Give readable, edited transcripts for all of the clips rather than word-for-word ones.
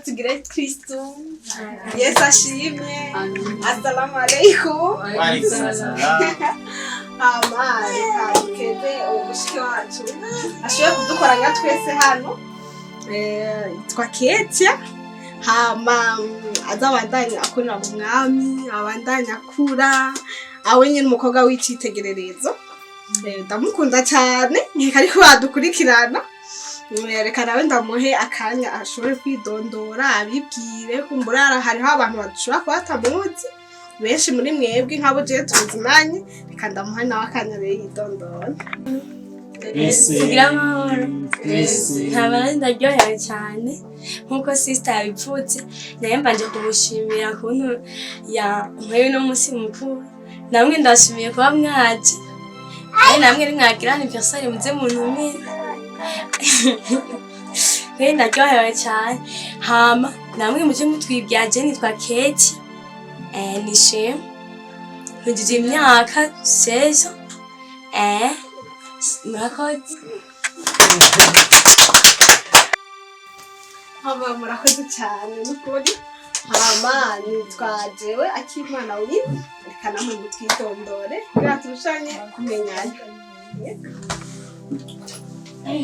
Tugire Kristu. Yesu ashimwe. Assalamu alaikum. Hama reka dukeze umushiki wacu ashobora kudukoranya twese hano. Yitwa Ketia. Hama azabandanya akorera mu mwami, abandanya akura, awe nyine umukobwa w'icitegererezo. Ndamukunda cyane, nkeka ariko badukurikirana. Reka nawe ndamuhe akanya ashobore kwidondora, abibwire. Kumbura hariho abantu bashobora kuba batamuzi, benshi muri mwebwe nk'abo jewe tuzinanye. Reka ndamuhe nawe akanya rero yidondora. Tugira amahoro. Nkaba ndaryohewe cyane nk'uko sister yabivutse. Naye mbanje kumushimira ukuntu yampaye uno munsi mukuru. Namwe ndashimiye kuba mwaje, kandi namwe nimwagira anniversaire muze muntumire. Rero ndaryohewe cyane. Hama namwe muje mutwibwira. Je nitwa Keti, nishimwe, nujuje imyaka 16. Murakoze. Hama murakoze cyane n'ukuri. Hama nitwa jewe Akimana Wini. Reka namwe mutwidondore kugira turushanye kumenyana.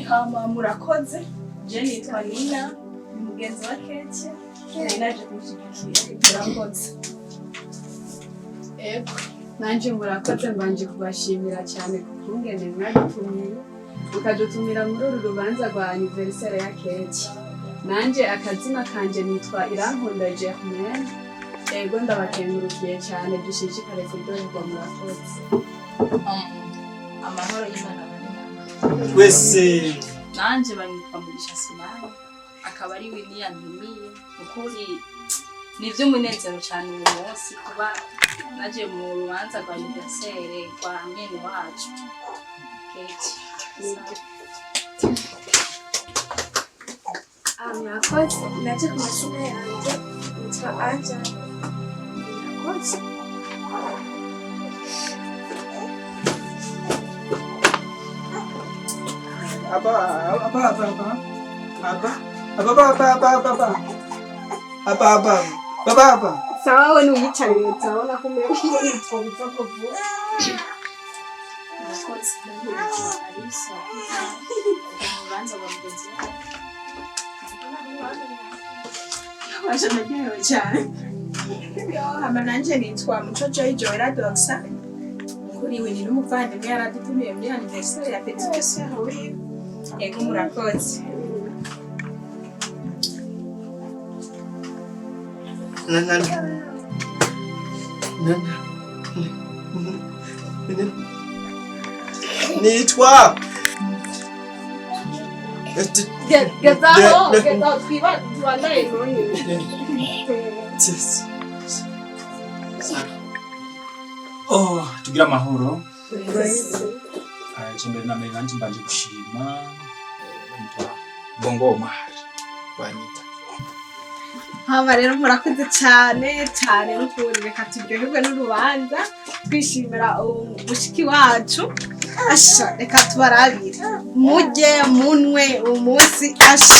Hama murakoze. Je nitwa Nina, ni mugenzi wa Keke, nari naje kumushyigikira. Murakoze. Ego, nanje murakoze. Mbanje kubashimira cyane ku kungene mwadutumiye, mukadutumira muri uru rubanza rwa anniversaire ya Keti. Nanje akazina kanje nitwa Irankunda Germaine. Ego, ndabakengurukiye cyane, dushishikare kuryoherwa. Murakoze. Amahoro y'Imana bane namwe. Twese. Nanje banyitwa Mugisha Simani, akaba ari we niyantumiye. Ukuri ni iby'umunezero cyane uyu munsi kuba naje mu rubanza rwa anniversaire rwa mwene wacu Kate. Murakoze. Naje ku mazina yanjye nitwa Anja. Murakoze. Aba aba aba aba aba aba aba aba aba aba aba aba aba aba. Sawa, we nuyicarire, turabona ko umengo ntitwobiva vuba. Murakoze. Nitwa Alisa, mu rubanza rwa mugenzi wacu. Waje ndaryohewe cyane. Hama nanje nitwa Muco Joy Joella Doxa. Kuri we ni n'umuvandimwe yaradutumiye muri anniversaire ya petite sœur wiwe. Yego, murakoze. Na na na na nitwa Gezaho, gezaho, twiba tubandanye n'uyu. Oh, tugira amahoro. Icya mbere na mbere nanjye mbanje gushima. Banyitwa Bongo Omar banyita. Haba rero murakoze cyane cyane n'ukuri. Reka turyoherwe n'urubanza, twishimira mushiki wacu. Asha, reka tubarabire, mujye munwe umunsi. Asha.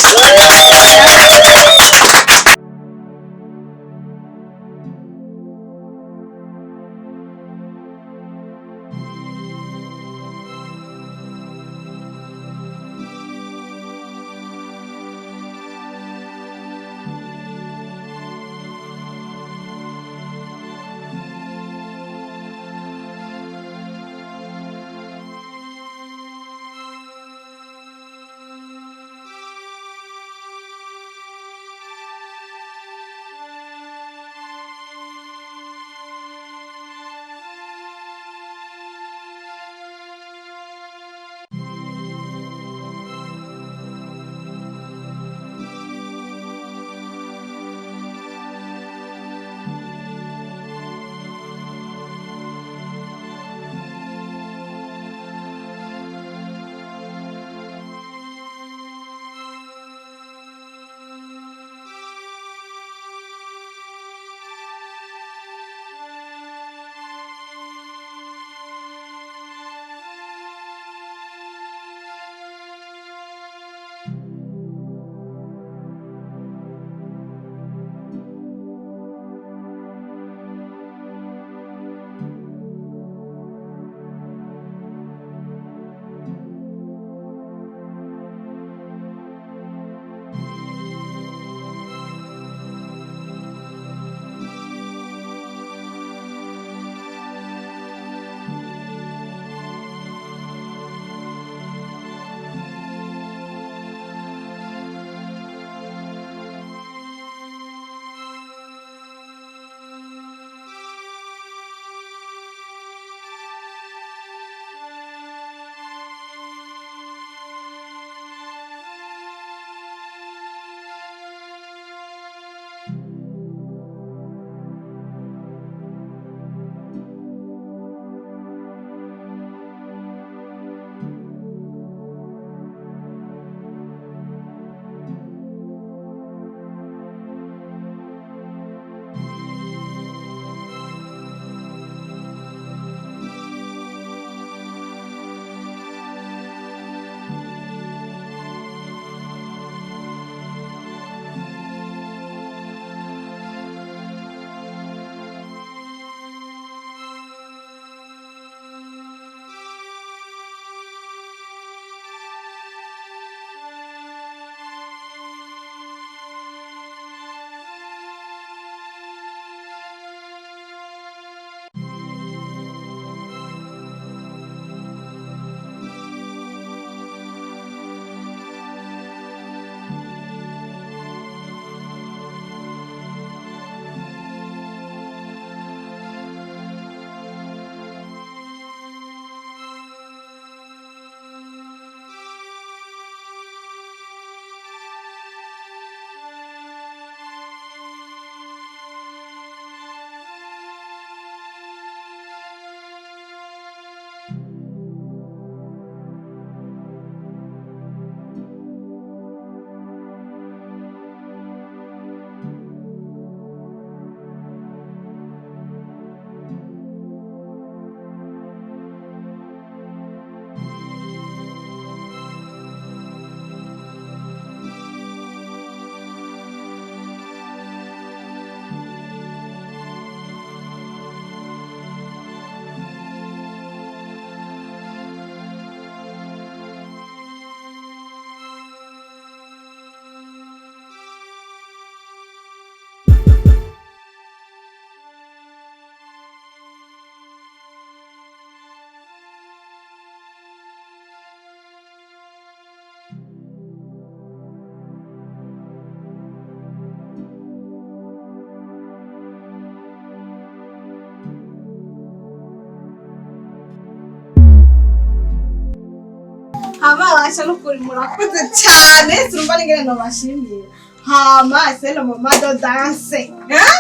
Hama basha n'ukuri murakoze cyane, sinumva n'ingene nobashimira. Hama c'est le moment de danser. Hein?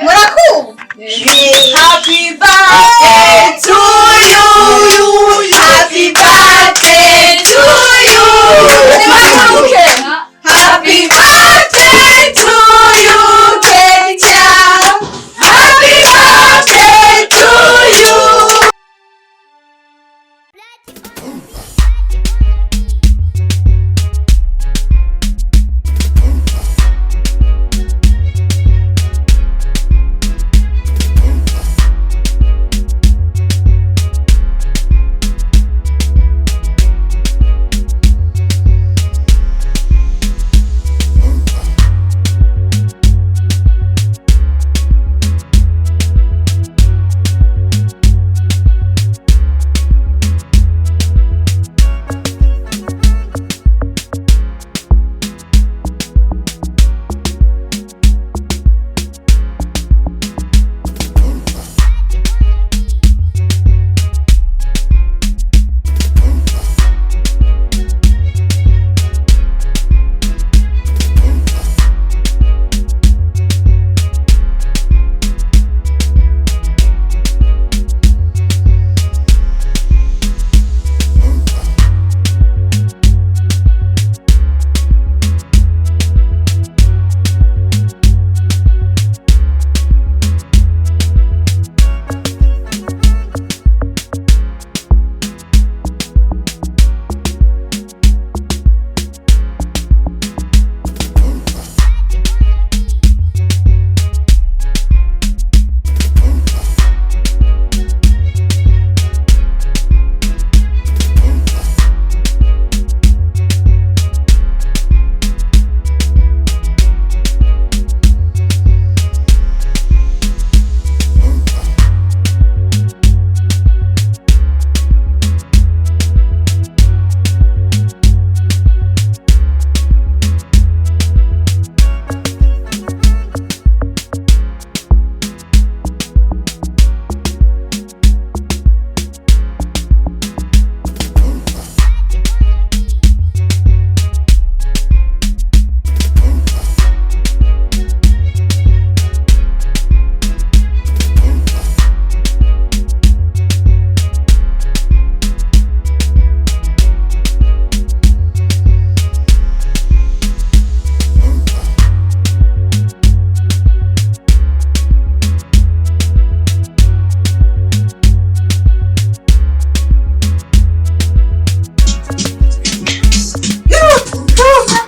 Murakumva? Happy birthday to you. Happy birthday to you. Happy birthday to you, Ketia. Happy birthday to you.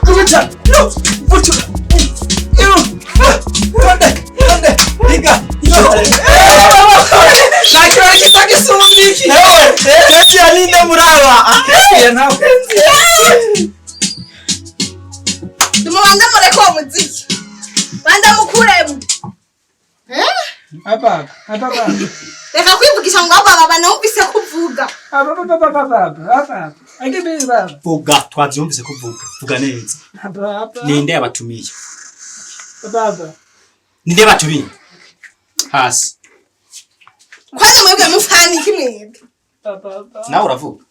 Kubucha. No. Buchu. Yo. Tonde. Tonde. Higa. Nta kirori kitagisumba iki. Ketia ninde muraba? Ketia nawe. Tumubanze mureke uwo muziki. Banza mukuremo. Aba, aba, aba. Reka kwivugisha ngo aba baba numvise kuvuga. Aba, aba, aba, aba, aba. Age baba. Vuga, twavyumvise kuvuga. Vuga neza. Aba, aba. Ninde yabatumiye? Aba, aba. Ninde yabatumiye? Hasi. Kwanza mwebwe mufana iki mwebwe? Aba, aba. Nawe uravuga.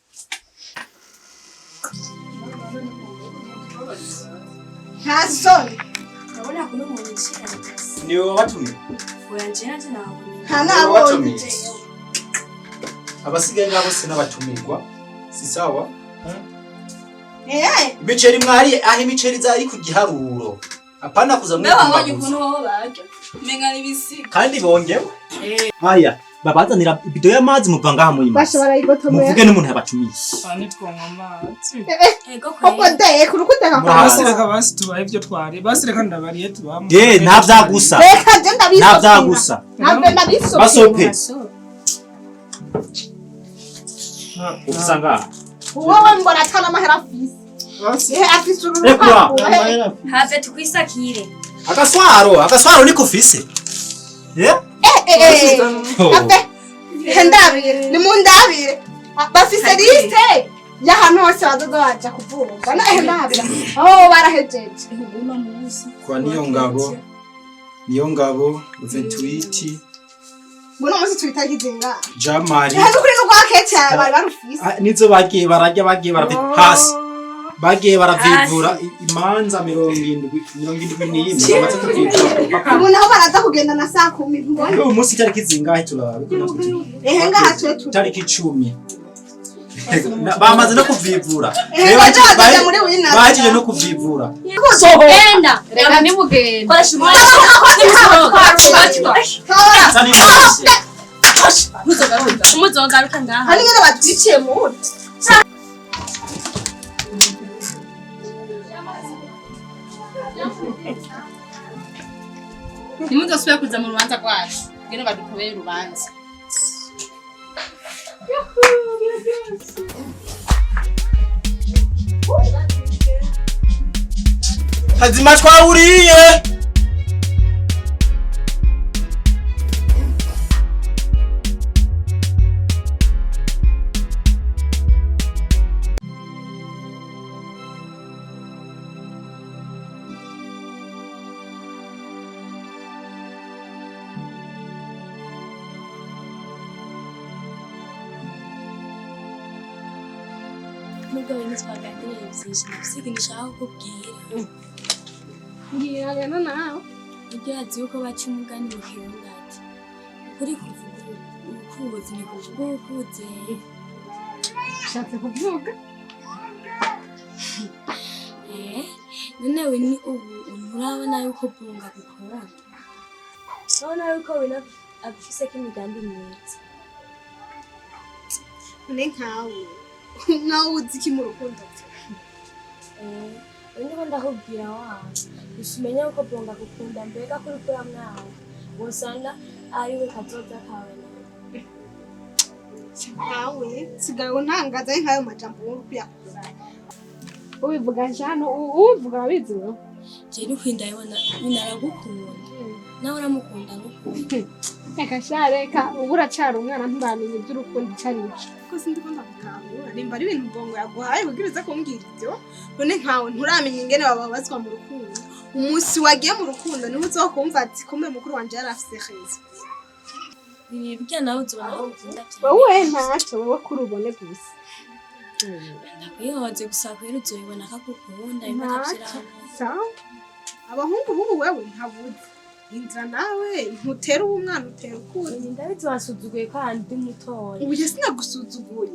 Nta soni. Urabona kuno umuntu yicaye. Niwe wabatumiye? Oya nje nanje nabonye. Nta nabonye. Abasigaye ngabo sinabatumirwa. Si sawa? Eh, Imiceri mwari aho imiceri zari ku giharuro. Apana kuza Mbe wabonye mwe. ukuntu wowe barya umenga n'ibisiga. Kandi bongewe. Haya, babazanira ibido y'amazi muva ngaha mu basha imazi. barayigotomera. Muvuge n'umuntu yabatumiye. Ani twanywa amazi. Ego Koko kweli. ndeye kurukuteka kwa. Murahaze. Basi reka basi tubahe ibyo twari. Basi reka ndabariye tubaha. Eh, nta vyagusa. Reka nje ndabisopira. Nta vyagusa. Ntabwo ndabisopira. Basope. Ufisa ngaha. Wowe mbona atana amahera afise. Basi. Eh, afise uru Rekura. rupapuro. Have tukwisakire. Agaswaro, agaswaro niko ufise. Eh? Eh, eh. Ape. Ndabire, nimundabire. Bafise liste y'ahantu hose bazoza baja kuvuga. Na ndabira. Oh, barahejeje. Uno munsi Kwa niyo ngabo, niyo ngabo 28 Mbona umunsi turi itariki zingahe? Jamari. Hano kuri no kwa Ketia bari barufise. Ah, nizo bagiye bararya, bagiye hasi bagiye baravivura imanza 71 bamaze kuvivura. Ubu naho baraza kugenda na saa 10 ntubona. Uyu munsi itariki zingahe turabe? Ehe, ngaha twe turi. Itariki 10 bamaze no kuvivura. Ehe, baje bakaja muri wina. Bagiye no kuvivura. Genda. Reka nimugende. Koresha umwanya. Asa n'impunzi. Umuzogaruka ngaha. Hari ngene batwiciye mu wundi. Ntimuzosubire kuza mu rubanza rwacu. Ngene badukobeye urubanza. Hazima twahuriye. Nubwo bintu twaganiriye byinshi, ndafise ikintu nshaka kukubwira. Mbwira rero nawe. Burya urazi yuko baca umugani mu Kirundi ati ukuri kuvuga ukuzi ni kuvuga ukuze. Ushatse kuvuga? Eh, none we ni ubu nturabona yuko Bonga agukunda? Urabona yuko we agufiseko imigambi myiza. None nkawe. Nkawe uzi iki mu rukundo? Eh, we ndiko ndakubwira wawe. Gusa umenye yuko Bonga agukunda, mbega ko uriko uramwanga. Wosanga ari we kazoza kawe nawe. Nkawe sigaye untangaza nkayo majambo wowe ukuyakura. Ubivuga jano, ubivuga wabizi wewe. Je nukuri ndabibona nyina aragukunda. Nawe uramukunda n'ukuri. Reka sha reka, ubu uracara umwana nturamenya iby'urukundo ico ari cyo. Ko sindiko ndagutahura nimba ari ibintu Bongo yaguhaye kugira uze kumbwira ibyo. None nkawe nturamenya ingene bababazwa mu rukundo. Umunsi wagiye mu rukundo niho uzokumva ati kumbe mukuru wanje yari afise raison. Burya nawe uzobona ko agukunda cyane. Wowe ntacyo, wowe kuri ubone gusa. Ndakwihoze gusa kwera uzobibona ko agukunda imba Ntacyo. atavyiranga. Sawa. Abahungu bubu wewe ntabuzi. Inzira nawe ntutera uwo mwana utera ukundi. Ndabizi wasuzuguye ko ndi mutoya. Ubu je sinagusuzuguye.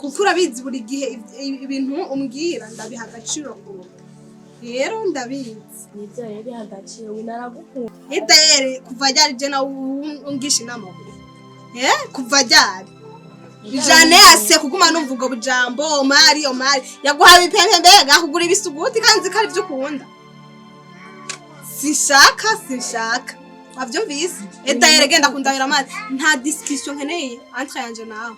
Kuko urabizi buri gihe ibintu umbwira ndabiha agaciro kuruta. Rero ndabizi. Nivyo rero biha agaciro, we naragukunda. Edayeri kuva ryari je nawe ungisha inama buri. Eh, kuva ryari? Jane ase kuguma numva ubwo bujambo Omari Omari yaguhaye ibipempe mbega akugura ibisuguti kandi nzi ko ari byo ukunda. Sinshaka sinshaka. Wavyumvise? Edayeri genda kundabira amazi. Nta discussion nkeneye entre yanje nawe.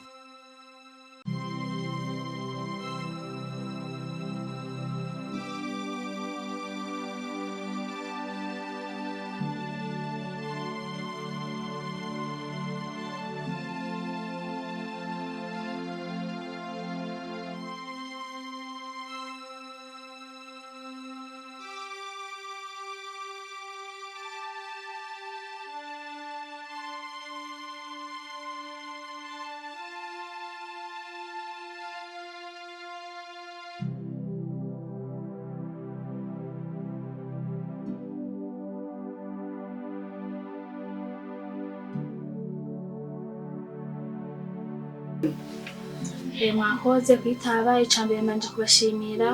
Mwakoze kwitaba. Icambere manje kubashimira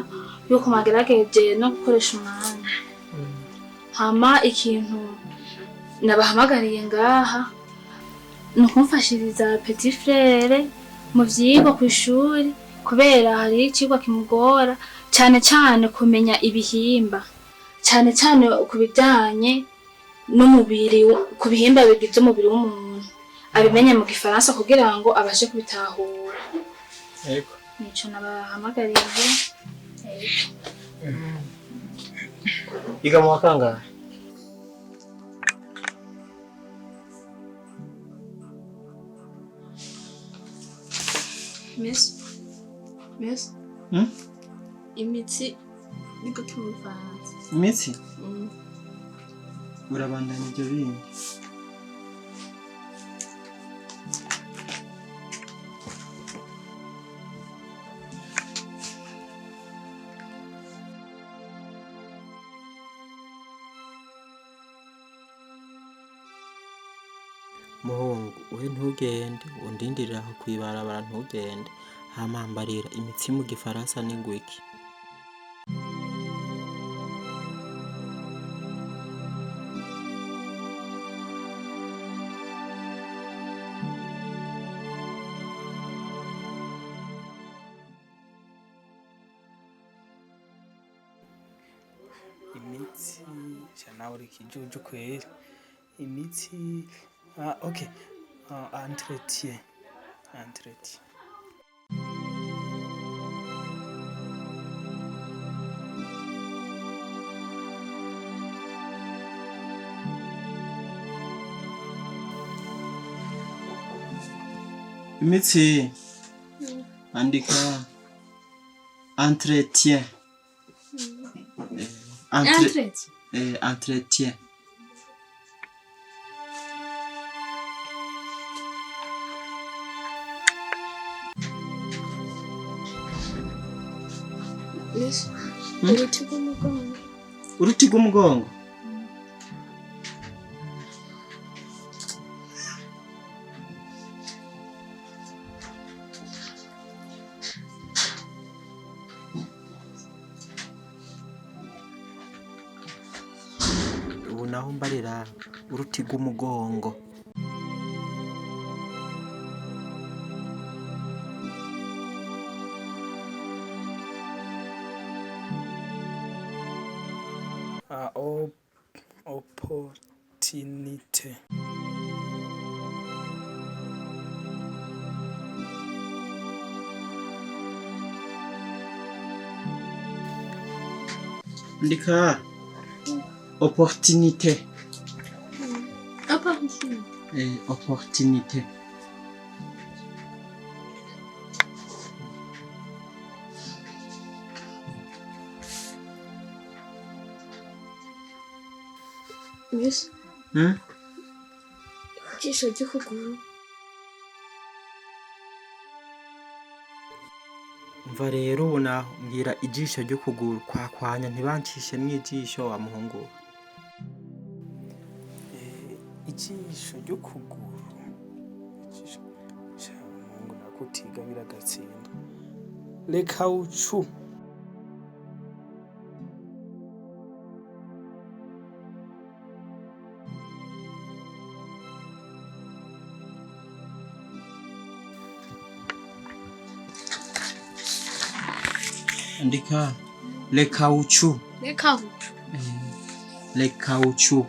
yuko mwagerageje no gukoresha umwanya. Hama ikintu nabahamagariye ngaha ni ukumfashiriza petit frere mu vyigwa kw'ishuri, kubera hari icigwa kimugora cane cane kumenya ibihimba, cane cane ku bijanye n'umubiri, ku bihimba bigize umubiri w'umuntu, abimenye mu gifaransa kugira ngo abashe kubitahura. Yego. Nico nabahamagariye. Yiga mu wa kangahe? Miss. Miss. Imitsi ni gute mu Bufaransa? Imitsi? Urabandanya ibyo bindi. Muhungu we ntugende, undindirire aho kw'ibarabara ntugende. Hama mbarira, imitsi mu gifaransa ni ngwiki? Imitsi sha, nawe uri ikijuju kwera. Imitsi, ah, okay, ah, entretien, entretien. Imitsi, andika entretien. Entretien. Entretien. Uruti rw'umugongo. Uruti rw'umugongo. Ubu naho mbarira uruti rw'umugongo. Ah, opportunité. Andika opportunité. Opportunité. Opportunité. Miss, Hmm? Ijisho ry'ukuguru. Umva rero, ubu naho mbwira ijisho ry'ukuguru kwakwanya, ntibancishe mw'ijisho wa muhungu we. Ijisho ry'ukuguru, ijisho sha, muhungu nakutiga biragatsindwa. Reka ucu. Andika lekauchu. Reka ucu. Lekauchu.